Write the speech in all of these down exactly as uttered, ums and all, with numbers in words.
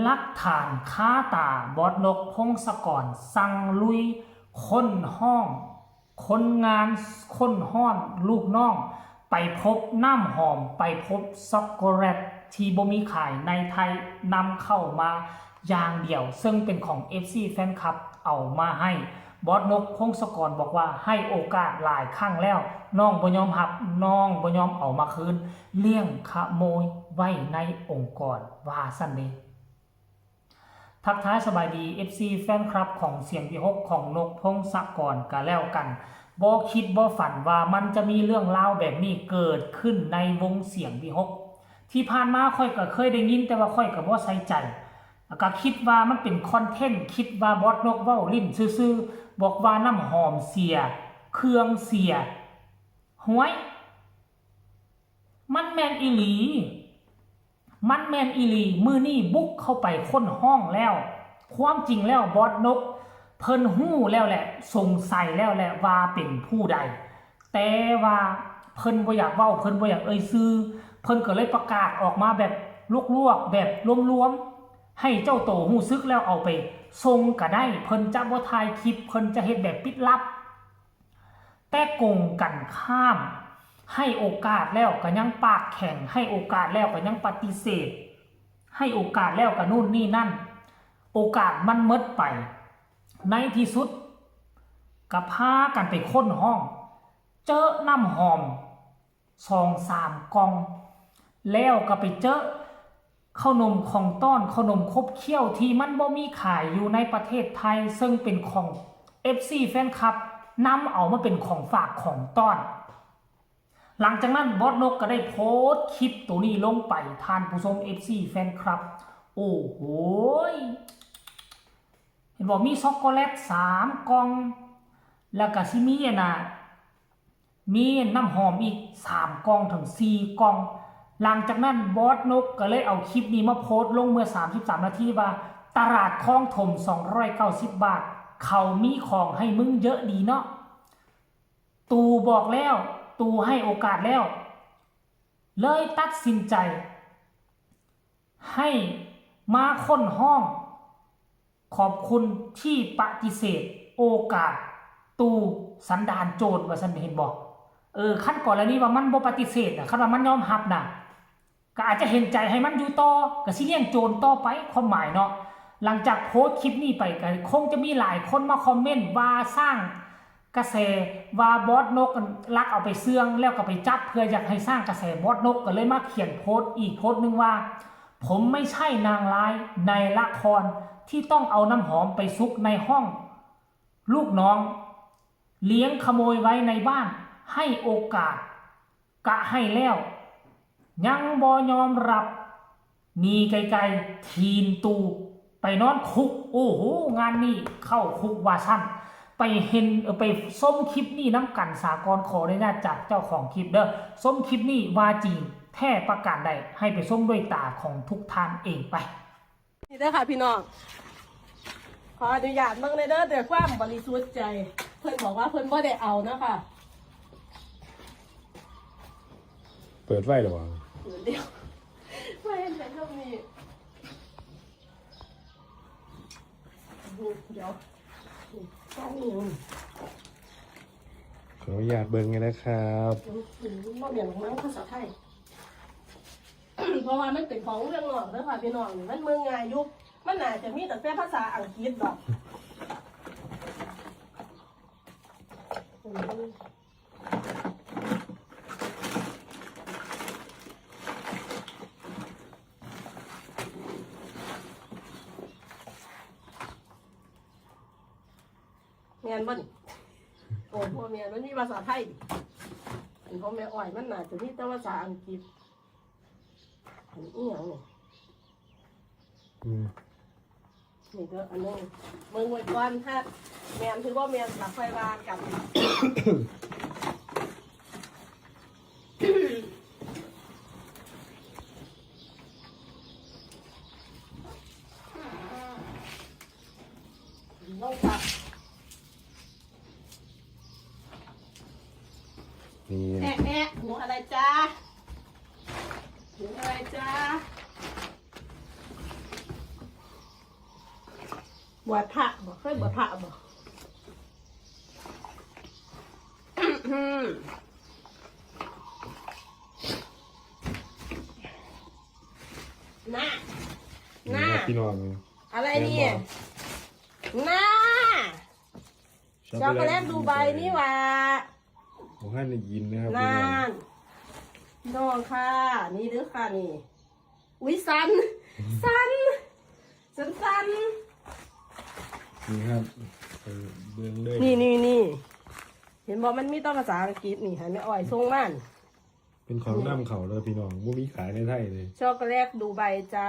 หลักฐานคาตา บอสนก พงศกร สั่งลุย ค้นห้อง คนงาน ค้นห้องลูกน้อง ไปพบน้ำหอม ไปพบช็อกโกแลตที่บ่มีขายในไทย นำเข้ามาอย่างเดียว ซึ่งเป็นของ เอฟซี แฟนคลับเอามาให้ บอสนก พงศกร บอกว่าให้โอกาสหลายครั้งแล้ว น้องบ่ยอมรับ น้องบ่ยอมเอามาคืน เลี้ยงขโมยไว้ในองค์กร ว่าซั่นเด้ ทักทายสบายดี เอฟซี แฟนคลับของเสียงวิหก ของนก พงศกร กะแล้วกัน บ่คิดบ่ฝันว่ามันจะมีเรื่องราวแบบนี้เกิดขึ้นในวงเสียงวิหก ที่ผ่านมาข้อยก็เคยได้ยิน แต่ว่าข้อยก็บ่ใส่ใจ แล้วก็คิดว่ามันเป็นคอนเทนต์ คิดว่าบอสนกเว้าเล่นซื่อๆ บอกว่าน้ำหอมเสีย เครื่องเสีย หวย มันแม่นอีหลี มันแม่นอีหลี มื้อนี้บุกเข้าไปค้นห้องแล้ว ความจริงแล้วบอสนก เพิ่นฮู้แล้วแหละ สงสัยแล้วแหละว่าเป็นผู้ใด แต่ว่าเพิ่นบ่อยากเว้า เพิ่นบ่อยากเอ่ยชื่อ เพิ่นก็เลยประกาศออกมาแบบลวกๆ แบบรวมๆ ให้เจ้าโตฮู้สึกแล้วเอาไปส่งก็ได้ เพิ่นจะบ่ถ่ายคลิป เพิ่นจะเฮ็ดแบบปิดลับ แต่กงกันข้าม ให้โอกาสแล้วก็ยังปากแข็ง ให้โอกาสแล้วก็ยังปฏิเสธ ให้โอกาสแล้วก็นู่นนี่นั่น โอกาสมันหมดไป ในที่สุดก็พากันไปค้นห้อง เจอน้ำหอมสองสามกล่อง แล้วก็ไปเจอขนมของต้อน ขนมขบเคี้ยวที่มันบ่มีขายอยู่ในประเทศไทย ซึ่งเป็นของ เอฟซี แฟนคลับนำเอามาเป็นของฝากของต้อน หลังจากนั้นบอสนกก็ได้โพสต์คลิปตัวนี้ลงไป ท่านผู้ชม เอฟซี แฟนคลับ โอ้โหย เห็นบอกมีช็อกโกแลตสามกล่อง แล้วก็สิมีอันน่ะ มีน้ำหอมอีกสามกล่องถึงสี่กล่อง หลังจากนั้นบอสนกก็เลยเอาคลิปนี้มาโพสต์ลงเมื่อสามสิบสามนาทีว่า ตลาดคลองถม สองร้อยเก้าสิบบาท เขามีของให้มึงเยอะดีเนาะ ตู่บอกแล้ว ตู่ให้โอกาสแล้ว เลยตัดสินใจ ให้มาค้นห้อง ขอบคุณที่ปฏิเสธโอกาส ตู่สันดานโจร ว่าซั่น เห็นบ่ เออ คันกรณีว่ามันบ่ปฏิเสธน่ะ คันว่ามันยอมรับน่ะ ก็อาจจะเห็นใจให้มันอยู่ต่อ ก็สิเลี้ยงโจรต่อไป ความหมายเนาะ หลังจากโพสต์คลิปนี้ไปก็คงจะมีหลายคนมาคอมเมนต์ว่าสร้างกระแสว่าบอสนกลักเอาไปเชื่อง แล้วก็ไปจับ เพื่ออยากให้สร้างกระแส บอสนกก็เลยมาเขียนโพสต์อีกโพสต์หนึ่งว่า ผมไม่ใช่นางร้ายในละครที่ต้องเอาน้ำหอมไปซุกในห้องลูกน้อง เลี้ยงขโมยไว้ในบ้าน ให้โอกาส กะให้แล้ว ยังบ่ยอมรับ หนีไกลๆ ถีนตู่ไปนอนคุก โอ้โห งานนี้เข้าคุกว่าซั่น ไปเห็น เออ ไปชมคลิปนี้นำกัน สากลขออนุญาตจากเจ้าของคลิปเด้อ ชมคลิปนี้ว่าจริงแท้ประการใด ให้ไปชมด้วยตาของทุกท่านเองไป นี่เด้อค่ะพี่น้อง ขออนุญาตเบิ่งเลยเด้อ ด้วยความบริสุทธิ์ใจ เพิ่นบอกว่าเพิ่นบ่ได้เอานะคะ เปิดไว้หรอวะ เดี๋ยวไม่เห็นเป็นแบบนี้เดี๋ยวต้องหนึ่ง ขออนุญาตเบิ่งไงนะครับ บ่เมียนของมันภาษาไทย เพราะว่ามันเป็นของเมืองนอกเด้อค่ะพี่น้อง มันเมืองง่ายอยู่ มันน่าจะมีตั้งแต่ภาษาอังกฤษดอก แม่นบ่นี่ โอ้บ่แม่น มันมีภาษาไทยดิ อันของแม่อ้อยมันน่าจะมีแต่ภาษาอังกฤษ อันอีหยังนี่ อืม นี่ก็อันนึงเบิ่งไว้ก่อน ถ้าแม่นคือบ่แม่นก็ค่อยว่ากัน ลงค่ะ นี่ แม่แม่หนูอะไรจ้าหนูอะไรจ้า บวชพระบ่ เคยบวชพระบ่ น่า นี่ น่า ครับพี่น้อง อะไรนี่ น่า ช็อกโกแลตดูไบนี่หว่า ผมให้ได้ยินนะครับพี่ น่า น้อง นพี่น้องค่ะ นี่เด้อค่ะนี่ อุ๊ย สั่น สั่น สั่นสั่น นี่ครับเออเบิ่งเลย นี่นี่นี่ เห็นบอกมันมีต้องภาษาอังกฤษนี่ ให้แม่อ้อยส่งมา เป็นของนำเข้าเลยพี่น้องบ่มีขายในไทยเลย ช็อกโกแลตดูไบจ้า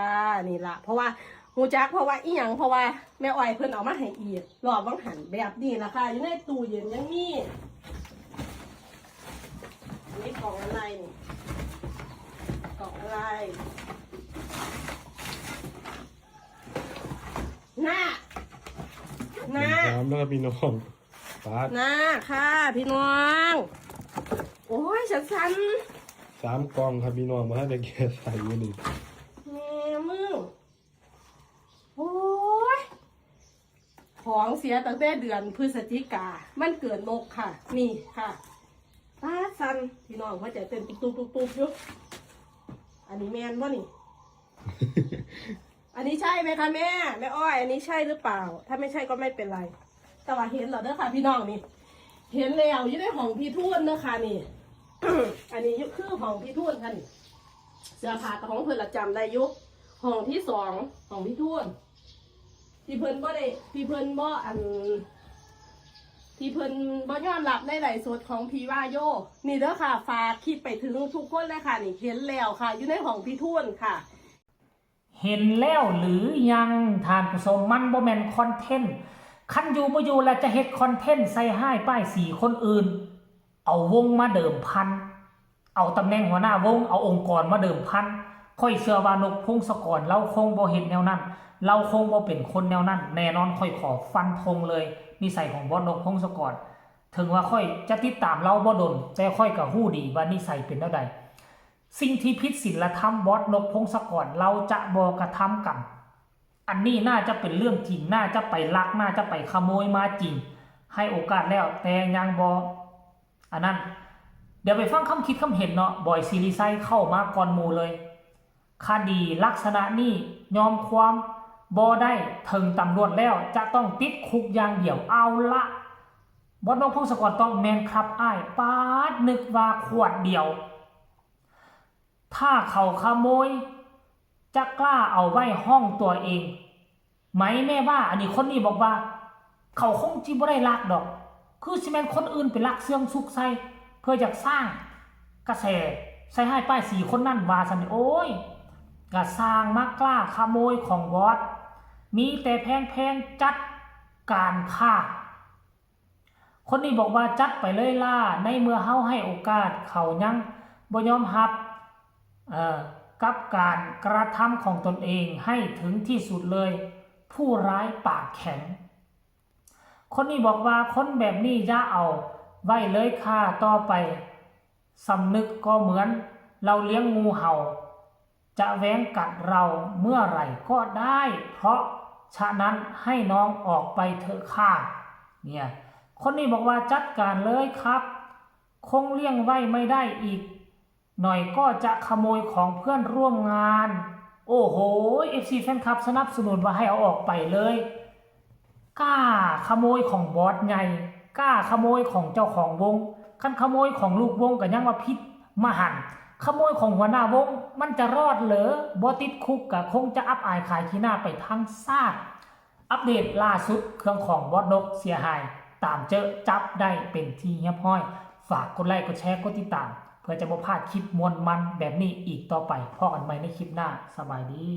นี่ละ เพราะว่าฮู้จัก เพราะว่าอีหยัง เพราะว่าแม่อ้อยเพิ่นเอามาให้อีก รอบวังหันแบบนี้ละค่ะ อยู่ในตู้เย็นยังมี อันนี้กล่องอะไรนี่ กล่องอะไร น่า น่า น้ำนะครับพี่น้องปาด น่าค่ะพี่น้อง โอ้ย ฉันสั่น สามกล่องครับพี่น้องมาให้ได้แก่ใส่อยู่นี่ แม่มึง โอ้ย ของเสียตั้งแต่เดือนพฤศจิกา มันเกิดนกค่ะ นี่ค่ะ ป้าดสั่น พี่น้องหัวใจเต้นตุบๆๆๆอยู่ อันนี้แม่นบ่นี่ อันนี้ใช่ไหมคะแม่ แม่อ้อย อันนี้ใช่หรือเปล่า ถ้าไม่ใช่ก็ไม่เป็นไร แต่ว่าเห็นแล้วเด้อค่ะพี่น้องนี่ เห็นแล้วอยู่ในห้องพี่ทูนเด้อค่ะนี่ อันนี้คือห้องพี่ทูนค่ะนี่ เสื้อผ้ากับของเพิ่นละจำได้อยู่ ห้องที่สอง ห้องพี่ทูน ที่เพิ่นบ่ได้ ที่เพิ่นบ่อัน ที่เพิ่นบ่ยอมรับในไลฟ์สดของพี่วาโย นี่เด้อค่ะ ฝากคลิปไปถึงทุกคนเลยค่ะ นี่เห็นแล้วค่ะ อยู่ในห้องพี่ทูนค่ะ เห็นแล้วหรือยังท่านผู้ชม มันบ่แม่นคอนเทนต์ คันอยู่บ่อยู่แล้วจะเฮ็ดคอนเทนต์ใส่ร้ายป้ายสีคนอื่น เอาวงมาเดิมพัน เอาตำแหน่งหัวหน้าวง เอาองค์กรมาเดิมพัน ข้อยเชื่อว่านกพงศกรลาวคงบ่เฮ็ดแนวนั้น ลาวคงบ่เป็นคนแนวนั้น แน่นอน ข้อยขอฟันธงเลย นิสัยของบอสนกพงศกร ถึงว่าข้อยจะติดตามลาวบ่ดน แต่ข้อยก็ฮู้ดีว่านิสัยเป็นแนวใด สิ่งที่ผิดศีลธรรมบอสนกพงศกรลาวจะบ่กระทำกัน อันนี้น่าจะเป็นเรื่องจริง น่าจะไปลัก น่าจะไปขโมยมาจริง ให้โอกาสแล้ว แต่ยังบ่ อันนั้น เดี๋ยวไปฟังคำคิดคำเห็นเนาะ บอยศิริชัยเข้ามาก่อนหมู่เลย คดีลักษณะนี้ยอมความบ่ได้ ถึงตำรวจแล้วจะต้องติดคุกอย่างเดียว เอาละ บอสนกพงศกรตอบ แม่นครับอ้าย ป๊าด นึกว่าขวดเดียว ถ้าเขาขโมย จะกล้าเอาไว้ห้องตัวเองไหมแม่ว่า อันนี้คนนี้บอกว่า เขาคงจิบ่ได้ลักดอก คือสิแม่นคนอื่นไปลักเซื่องซุกใส่ เพื่ออยากสร้างกระแสใส่ร้ายป้ายสีคนนั้นว่าซั่น โอ้ย ก็สร้างมากล้าขโมยของบอส มีแต่แพงๆ จัดการค่ะ คนนี้บอกว่าจัดไปเลยล่า ในเมื่อเฮาให้โอกาสเขายังบ่ยอมรับ เอ่อ กับการกระทำของตนเองให้ถึงที่สุดเลย ผู้ร้ายปากแข็ง คนนี้บอกว่าคนแบบนี้อย่าเอาไว้เลยค่ะ ต่อไปสำนึกก็เหมือนเราเลี้ยงงูเห่า จะแว้งกัดเราเมื่อไหร่ก็ได้ เพราะฉะนั้นให้น้องออกไปเถอะค่ะ เนี่ย คนนี้บอกว่าจัดการเลยครับ คงเลี้ยงไว้ไม่ได้อีก หน่อยก็จะขโมยของเพื่อนร่วมงาน โอ้โห เอฟซี แฟนคลับสนับสนุนว่าให้เอาออกไปเลย กล้าขโมยของบอสใหญ่ กล้าขโมยของเจ้าของวง คันขโมยของลูกวงก็ยังว่าผิดมหันต์ ขโมยของหัวหน้าวง มันจะรอดเหรอ บ่ติดคุกก็คงจะอับอายขายขี้หน้าไปทั้งชาติ อัปเดตล่าสุดเครื่องของบอสนกเสียหาย ตามเจอจับได้เป็นที่เรียบร้อย ฝากกดไลค์ กดแชร์ กดติดตาม เพื่อจะบ่พลาดคลิปม่วนมันแบบนี้อีกต่อไป พ้อกันใหม่ในคลิปหน้า สบายดี